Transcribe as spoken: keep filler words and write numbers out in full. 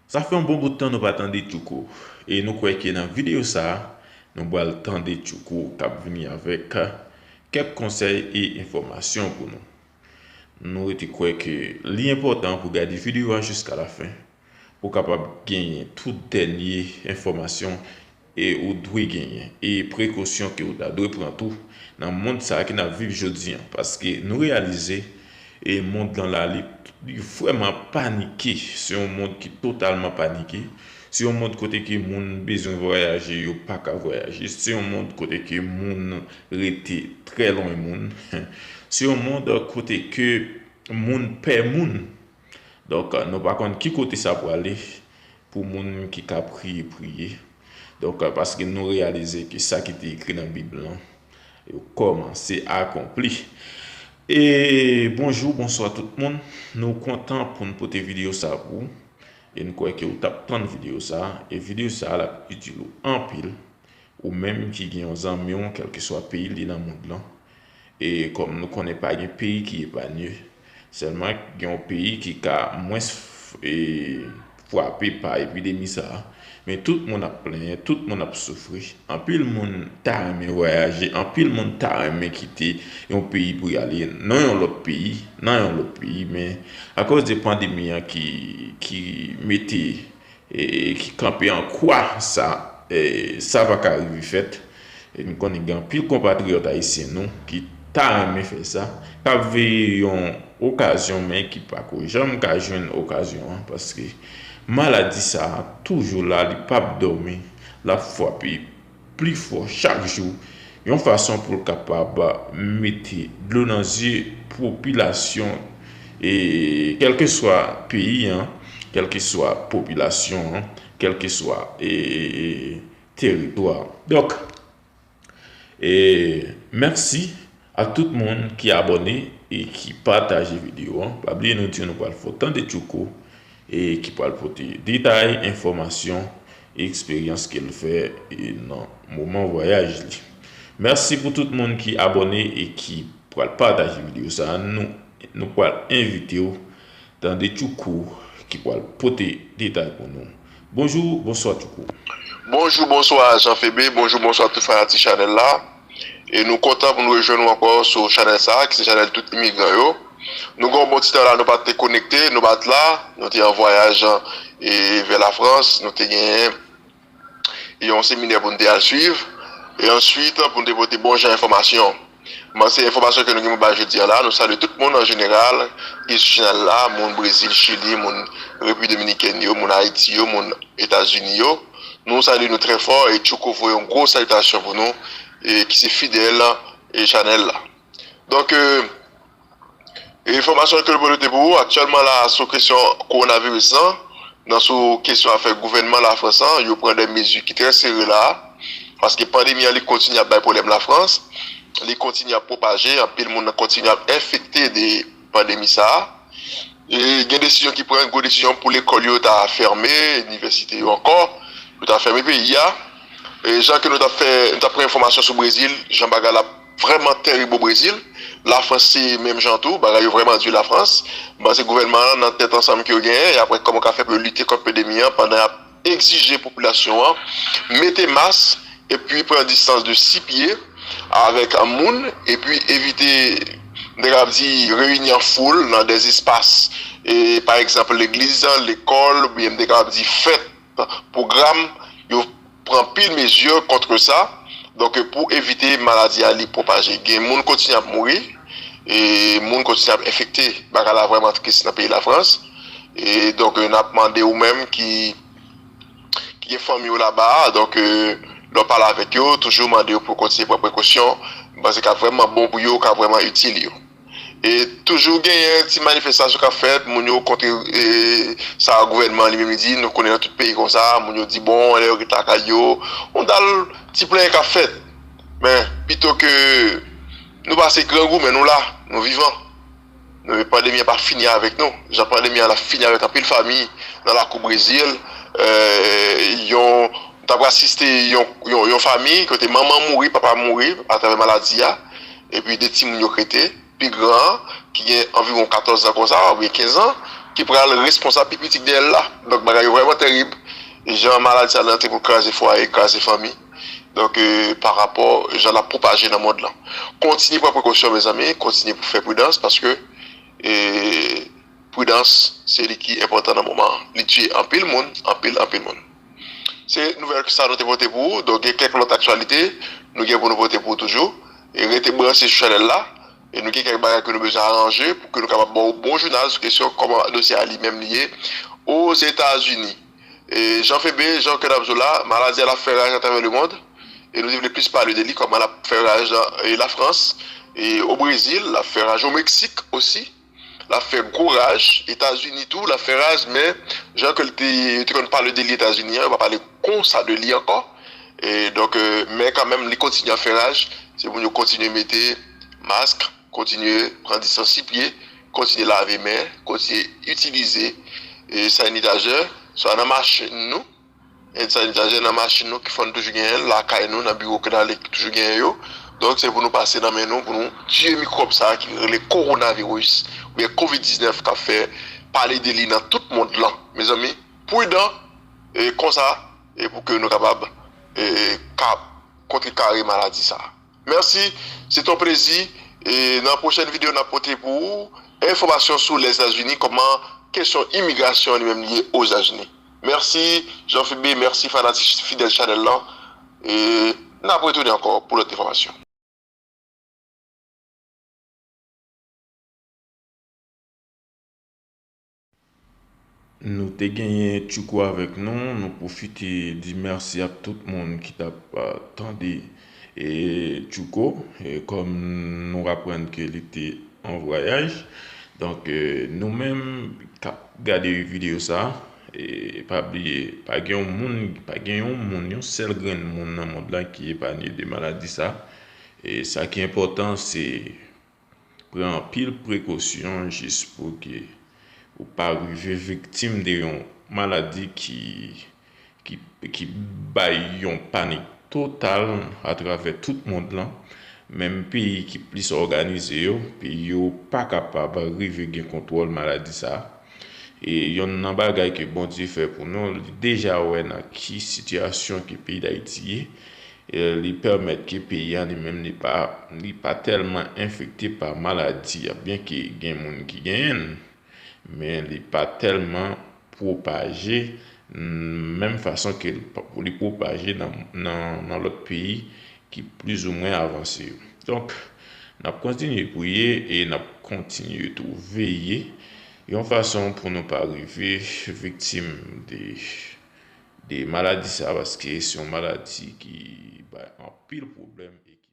Sa fè yon bon bout tan nou pa tande Tchouko. E nou kwè ke nan videyo sa a, nou pral tande Tchouko k ap vini avèk kèk konsèy e enfòmasyon pou nou. Nou rete kwè ke li enpòtan pou gade videyo a jiska lafen, pou w kapab genyen tout dènye enfòmasyon e ou dwe genyen, e prekosyon ke ou ta dwe pran tou nan mond sa a ke n ap viv jodi a. Paske nou reyalize, e mond lan la, li, li vrèman panike. Se yon mond ki totalman panike. Se yon mond kote ke moun bezwen vwayaje, yo pa ka vwayaje. Se yon mond kote ke moun rete trè lwen moun. Se yon mond kote ke moun pè moun. Donk, nou pa konn ki kote sa prale pou moun ki ka priye, priye. Donk, paske nou reyalize ke sa ki te ekri nan Bib lan, yo kòmanse akonpli. E bonjou, bonswa tout moun. Nou kontan pou n pote videyo sa pou ou. E n kwè ke ou t ap tann videyo sa. E videyo sa, l ap itil ou anpil. Ou menm ki gen yon zanmi w, kèlkeswa peyi li nan mond lan. E kòm nou konnen pa gen peyi ki epanye, sèlman gen yon peyi ki ka mwens f-, e, frape pa epidemi sa a. Men tout moun ap plenyen, tout moun ap soufri. Anpil moun ta renmen vwayaje, anpil moun ta renmen kite yon peyi pou y ale nan yon lòt peyi, nan yon lòt peyi, men akoz de pandemi an ki, ki mete e, ki kanpe an kwa sa, e, sa pa ka rive fèt. E nou konnen gen anpil konpatriyòt ayisyen nou ki ta renmen fè sa, k ap veye yon okazyon, men ki pa ko janm ka jwenn okazyon an, paske maladi sa a toujou la, li p ap dòmi, l ap frape pli fò chak jou, yon fason pou l kapab mete dlo nan zye popilasyon, e kèlkeswa peyi an, kèlkeswa popilasyon an, kèlkeswa, e, e, e, teritwa. Donk, e, mèsi a tout moun ki abòne e ki pataje videyo an. Pa bliye nou di nou pral fè w tande Tchouko e ki pral pote detay, enfòmasyon e eksperyans ke l fè, e, nan moman vwayaj li. Mèsi pou tout moun ki abòne e ki pral pataje videyo sa a. Nou, nou pral envite w tande Tchouko ki pral pote detay pou nou. Bonjou, bonswa Tchouko. Bonjou, bonswa Jean Febe, bonjou, bonswa tout fanatik chanèl la. E nou kontan pou nou rejwenn nou ankò sou chanèl sa a, ki se chanèl tout imigran yo. Nou gen yon bon ti tan la, nou pa t konekte, nou pa t la, nou te an vwayaj, e, vè Lafrans, nou te genyen yon seminè pou n te al swiv, e answit pou n te pote bon jan enfòmasyon. Bon, se enfòmasyon ke nou gen pou bay jodi a la. Nou salye tout moun an jeneral ki sou chanèl la, moun Brezil, Chili, moun Repiblik Dominikèn yo, moun Ayiti yo, moun Etazini yo. Nou salye nou trè fò e Tchouko voye yon gwo salitasyon pou nou, e ki se fidèl, e chanèl la. Donk, e, enfòmasyon ke nou pote pou ou aktyèlman la sou kesyon kowonaviris lan, nan sou kesyon afè gouvènman Lafrans lan, yo pran de mezi ki trè sere la, paske pandemi an li kontinye ap bay pwoblèm Lafrans, li kontinye ap pwopaje, anpil moun nan kontinye ap enfekte de pandemi sa a. E gen desizyon ki pran, gwo desizyon pou lekòl yo ta fèmen, inivèsite yo ankò, yo ta fèmen peyi a. E jan ke nou t ap fè, nou t ap pran enfòmasyon sou Brezil, jan bagay la vrèman tèrib o Brezil. Lafrans se menm jan tou, bagay yo vrèman di Lafrans. M panse gouvènman an nan tèt ansanm ke yo genyen, y ap wè kòman yo ka fè pou yo lite kont pandemi an pandan y ap egzije popilasyon an mete mas epi pran distans de sis pye avèk moun, epi evite, m te kapab di, reyini an foul nan de espas, e, pa egzanp, legliz, lekòl, oubyen m te kapab di fèt, pwogram, yo pran pil mezi kont sa. Donk, pou evite maladi a li pwopaje. Gen moun kontinye ap mouri, e moun kontinye ap enfekte. Bagay la vrèman tris nan peyi Lafrans. E donk, n ap mande ou menm ki, ki gen fanmi w laba a, donk, e, lè w pale avèk yo, toujou mande yo pou yo kontinye pran prekosyon. M panse k ap vrèman bon pou yo, k ap vrèman itil yo. E toujou genyen ti manifestasyon k ap fèt, moun yo kont, e, sa gouvènman an li menm li di, nou konnen nan tout peyi konsa, moun yo di, bon, lè yo ret lakay yo, yon dal ti plenyen k ap fèt. Men, pito ke nou pase grangou, men nou la, nou vivan. Nou, pandemi an pa fini avèk nou. Jan pandemi an ap fini avèk anpil fanmi nan lakou Brezil, e, yon, nou t ap asiste yon, yon, yon fanmi kote manman mouri, papa mouri atravè maladi a, epi de timoun yo k rete. Pi gran an, ki gen anviwon katòz an konsa, oubyen kenz an, ki pral responsab pi piti k dèyè l la. Donk, bagay yo vrèman terib. Jan maladi sa nan te pou kraze fwaye, kraze fanmi. Donk, e, pa rapò jan l ap pwopaje nan mond lan. Kontinye pran prekosyon, mezanmi, kontinye pou fè pridans, paske, e, pridans, se li ki enpòtan nan moman an. Li tiye anpil moun, anpil, anpil moun. Se nouvèl sa nou te pote pou ou. Donk, gen kèk lòt aktyalite, nou gen pou nou pote pou ou toujou. E rete branche sou chanèl la. E nou gen kèk bagay ke nou bezwen aranje pou ke nou kapab ba w bon jounal sou kesyon kòman dosye a li menm li ye Ozetazini. E Jean Febe, jan ke n ap di w la, maladi a l ap fè raj atravè lemond. E nou te vle plis pale de li, kòman l ap fè raj nan, e Lafrans, e o Brezil, l ap fè raj o Meksik osi. L ap fè gwo raj. Etazini tou, l ap fè raj, men jan ke l te, yo te konn pale de li Etazini an, yo pa pale konsa de li ankò. E donk, e, men kanmenm, li kontinye ap fè raj. Se pou nou kontinye mete mask, kontinye pran distans sipye, kontinye lave men, kontinye itilize, e, sanitizè, swa nan machin nou, hand sanitizer nan machin nou ki fò n toujou genyen l, lakay nou, nan biwo ke n ale ki toujou genyen yo. Donk, se pou nou pase nan men nou, pou nou tiye mikwòb sa a ki rele kowonaviris, oubyen kovid diznèf k ap fè pale de li nan tout mond lan. Mezanmi, pridan, e konsa, e pou ke nou kapab, e, ka kontrekare maladi sa a. Mèsi, se t on plezi. E nan pwochèn videyo, n ap pote pou ou enfòmasyon sou Lèzetazini, kòman kesyon imigrasyon li menm li ye Ozetazini. Mèsi, Jean Philbé, mèsi fanatik fidèl chanèl lan. E n ap retounen ankò pou lòt enfòmasyon. Nou te genyen Tchouko avèk nou, nou pwofite di mèsi ak tout moun ki t ap, a, tande, e, Tchouko, e, kòm nou aprann ke li te an vwayaj. Donk, e, nou menm k ap gade videyo sa, e, pa bliye, pa gen yon moun, pa gen yon moun, yon sèl grenn moun nan mond lan ki epanye de maladi sa. E sa ki enpòtan, se pran anpil prekosyon jis pou ke ou pa rive viktim de yon maladi ki, ki, ki bay yon panik total atravè tout mond lan. Menm peyi ki plis òganize yo, peyi yo pa kapab rive gen kontwòl maladi sa a. E yonn nan bagay ke Bondye fè pou nou, li deja wè nan ki sitiyasyon ke peyi Dayiti ye. E li pèmèt ke peyi a li menm li pa, li pa tèlman enfekte pa maladi a, byenke gen moun ki genyen l, men li pa tèlman pwopaje, mm, menm fason ke li pa, li pwopaje nan, nan, nan lòt peyi ki plizoumwen avanse yo. Donk, n ap kontinye priye e n ap kontinye tou veye yon fason pou nou pa rive viktim de, de maladi sa, paske se yon maladi ki bay anpil pwoblèm e ki